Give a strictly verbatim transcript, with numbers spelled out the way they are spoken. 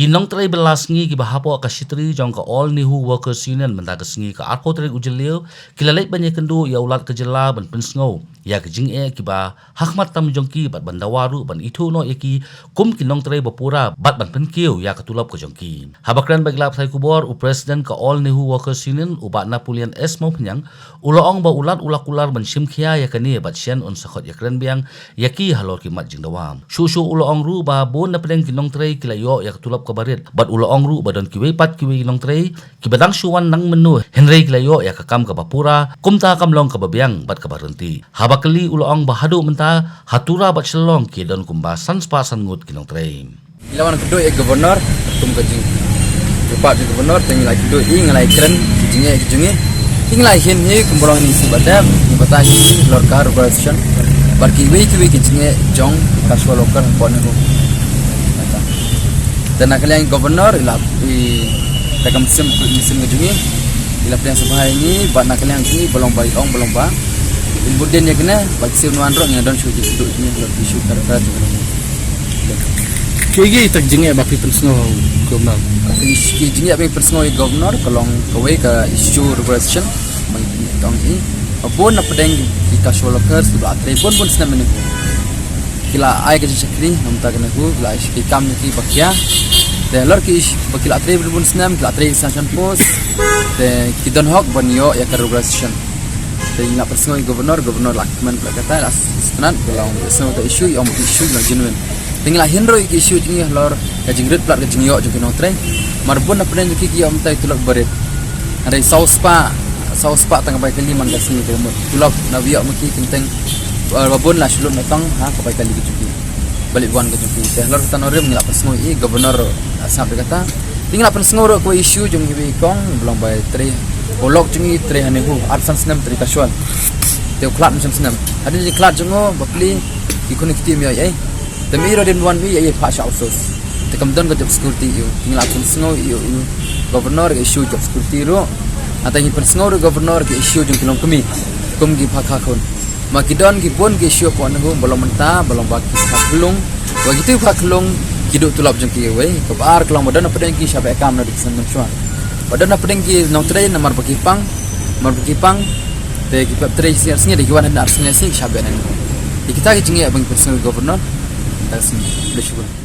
Ki nongtrei bylla sngi kiba hapoh ka shitri jong ka All Nehu Workers Union mynta ka sngi ka arphew tarik u Jylliew ki la leit ban ïakynduh ïa u Lat ka jylla ban pynsngew ïa ki jingeh kiba hakhmat tam jong ki bad ban dawa ruh ban ithuh noh ïa ki kum ki nongtrei ba pura bad ban pynkiew ïa ka tulop ka jong ki. Haba kren bad ki lad pathai khubor, u President ka All Nehu Workers Union, u Bah Napoleon S Mawphniang, u la ong ba u Lat u la kular ban shim khia ïa kane bad shen un sa khot ïakren biang ïa ki halor ki mat jingdawa. Shuh shuh u la ong ruh ba bun na pdeng ki nongtrei ki la ïoh ïa ka tulop kaba rit bad u la ong ruh ba don kiwei pat kiwei ki nongtrei kiba dang shu wan nang mynno hynrei ki la ïoh ïa ka kam kaba pura, kumta kam long kaba biang bad kaba ryntih. Haba kylli u la ong ba haduh mynta ha Tura bad Shillong ki don kumba san spah san ngut ki nongtrei. Ngi la wan kynduh ïa Governor kum ka jingkyrpad jong Governor, te ngi la kynduh ïa, ngi la kren ki jingeh ki jingeh. Ngi la hin hi kumba long ni si ba dep ngi batai hi lor ka regularization bad kiwei kiwei ki jingeh jong ka casual worker hapoh Nehu. Te na ka liang Governor i la i ta kam sim sim ka jong ngi, i la pdiang sngewbha ïa ngi bad na ka liang jong ngi ba long ba i ong ba long ba in bud dien ïa kane bad siew nwan ruh ngi don shu jingkynduh jong ngi lor ki issue ka ka jong ngi. Ki ki tak jingeh ba phi pynsngew Governor? Ki ki jingeh ba phi pynsngew ïa Governor ka long kawei ka issue regularization. Ba ngi tong i ba bun na pdeng ki casual workers kiba la trei bun bun snem mynne ki la ai ka jingshakri namar ka Nehu, ki la ai ki kam ïa ki ba khia. Te halor ki ba ki la trei bun bun snem, ki la trei sanction post, te ki don hok ban ïoh ïa ka regularization. Te ngi la pynsngew ïa Governor, Governor la kmen la kata la sngewtynnat ba long pynsngew ta issue, ïa ong issue la genuine. Te ngi la hin ruh ïa ki issue jong ngi halor ka jingrit palat ka jingïoh jong ki nongtrei. Mar bun na pdeng jong ki ki ïoh mynta ki tulop ba rit. Hynrei saw spah, saw spah tang ka bai kali man ka sngi te mut tulop na ba ïoh ma ki, ki teng ba bun la shu lut na tang ha ka bai kali ka jong ki. Ba leit wan ka jong ki. Te halor kata nongrim ngi la pynsngew ïa Governor la sngap ïa kata. Te ngi la pynsngew ruh kawei issue jong kiwei kong ba long ba trei, u lok jong ngi trei ha Nehu arphew san snem trei casual. Te u khlad mynshem snem. Hadien jingkhlad jong u bapli ki khun ki kti ym ïoh ei. Te ym i ruh dien wan ïa i phah sha outsource. Te kam don ka job security ïa u. Te ngi la pynsngew ïa u Governor ka issue job security ruh. Hata ngi pynsngew ruh Governor ka issue jong ki longkmie kum ki pha kha khun. Ma ki don ki bun ki issue hapoh Nehu ba long mynta ba long ba ki pha khyllung. Ba kito ki pha khyllung ki duh tulop jong ki wei. Kaba ar ka long ba don na pdeng ki shah beh kam na duk san mynshuwa. Ba don na pdeng ki nongtrei namar ba ki pang, namar ba ki pang. Te ki pep trei sngi ar sngi, te ki wan hadien ar sngi ar sngi ki shah beh na Nehu. Te kita ki jingeh ba ngi pynsngew ïa Governor. Mynta ka sngi. Khublei shibun.